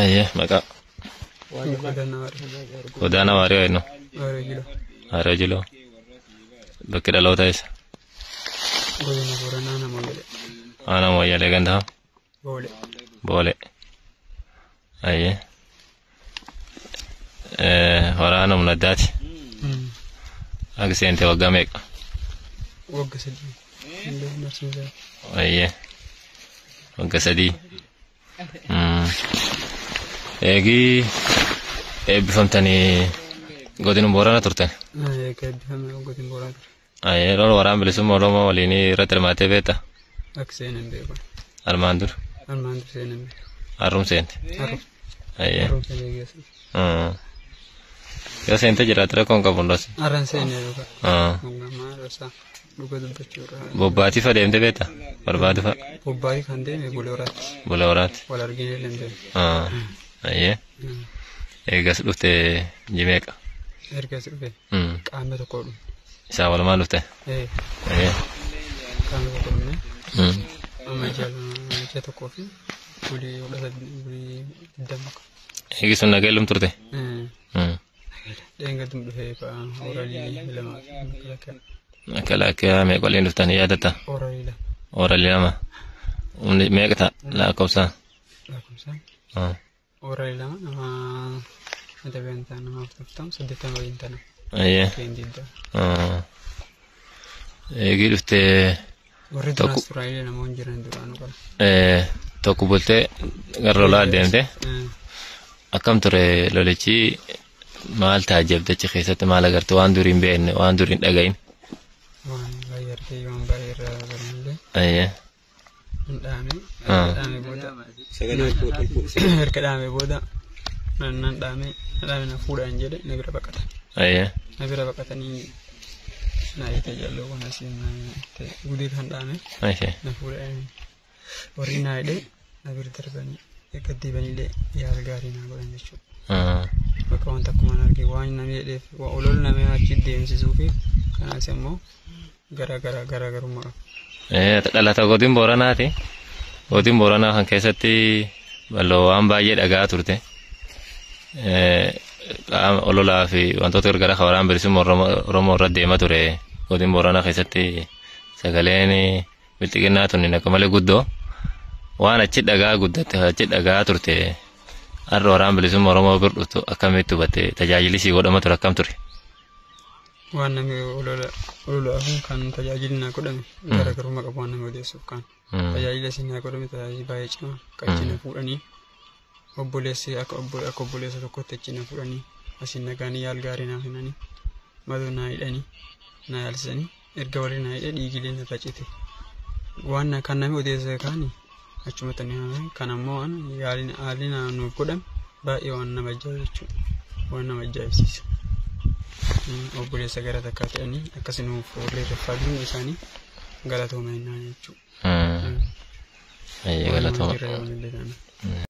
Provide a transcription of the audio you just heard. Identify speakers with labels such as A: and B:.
A: Ayyee, maqaa. Godaana Waariyoo eenyu? Waariyoo Jiloo. Bakki dhaloota eessa?
B: Godina Booranaa nama jedhe.
A: Aanaa Mooyyalee ganda
B: Boole.
A: Boole. Ayyee. Waraana humna addaati. Akka seente waggaa meeqa?
B: Wagga 3. Illee barsiisaa.
A: Ayyee. Wagga 3. Eegii eebbifamtanii godina Booranaa turtan?
B: Eega eebbifame godina Booranaa ture.
A: Ayyee, lola waraana bilisummaa Oromoo waliin irratti hirmaattee beektaa?
B: Akka seenan hin beeku.
A: Armaan dura?
B: Armaan dura seenan hin beeku.
A: Har'um seente?
B: Har'um.
A: Ayyee.
B: Har'um seenee geessu.
A: Yoo seente jiraatte rakkoo hin qabu hundas.
B: Har'an seenee dhuga. Maal isaa dhuga dubbachuudha.
A: Bobbaatii fa deemtee beektaa? Barbaadu fa?
B: Bobbaatii kan deeme Bulee Horaatti.
A: Bulee Horaatti.
B: Wal arginee illee hin beeknu.
A: Ayyee. Eegas dhufte jimeeqa?
B: Ergas dhufe qaama tokko dhufne.
A: Isaa walumaan dhufte?
B: Ee.
A: Ayyee.
B: Qaama tokko dhufne. Amma ji'a tokkoo fi bulii 13 bulii 20.
A: Eegi sun nageellum turte?
B: Dheengadum dhufee oralii 2 makalaakaa.
A: Makalaakaa meeqa waliin dhuftanii yaadatta?
B: Oralii 2.
A: Oralii 2. Humni meeqa ta'a lakkoofsaan?
B: Lakkoofsaan? Oralii 2 nama mata ta'a nama 40 80 waliin ta'a.
A: Ayyee. Eegii dhuftee.
B: Warri duraas turaniillee namoonni jiran duraanuu qaba.
A: Tokko bultee gara lolaa deemte. Akkam ture lolichi, maal taajjabde achi keessatti, maal agarte, waan durii hin beekne, waan durii hin dhagahin?
B: Waan baay'ee argee, waan baay'ee irraa baranillee.
A: Ayyee.
B: Hin dhaame. Dhaame booda. Erga dhaame booda nan dhaame na dhaame na fuudhaan jedhe na bira baqatan.
A: Ayyee.
B: Na bira baqatanii na hiite jalloo kun asii na hiite gudii kan dhaame. Na fuudhaan warri na hidhe na bira darbanii gaddiibanillee yaala gaarii naa godhan jechuudha. Bakka wanta akkuma arge waan namni jedheef olola namni achi deemsisuu fi kanaas immoo garaagarummaa qaba.
A: Dhalata godin Booranaati. Godin Booranaa kan keessatti bal'oo waan baay'ee dhagaa turte. Qaama ololaa fi wantoota garagaraa kan waraana bilisummaa Oromoo irra deema ture. Godin Booranaa keessatti sagaleen bilxiginnaa tun akka malee guddoo waan achi dhagaa guddatte achi dhagaa turte. Har'a waraana bilisummaa Oromoo bira dhuftu akkamitti hubatte, tajaajilli sii godhama ture akkam ture?
B: Waan namni ololaaf kan tajaajilli naa godhame garaagarummaa qabu waan namni odeessuuf kan. Tajaajila isin naa godhame tajaajila baay'ee cimaa akka achi na fuudhanii obboleessi akka obboleessa tokkotti achi na fuudhanii asiin nagaanii yaal gaarii naaf himanii madoo naa hidhanii naa yaalsisanii erga warri naa hidhee dhiigilee narra cite. Waan kan namni odeesse kaani achumatti ni hafe kan ammoo waan yaaliin nuuf godhame baay'ee waan nama ajaa'ibu jechuudha. Waan nama ajaa'ibsiisa. Obboleessa gara takkaa ta'anii akkas nuuf wallee fayyadamuu isaanii galatooma jennaan jechuudha.
A: Galatooma.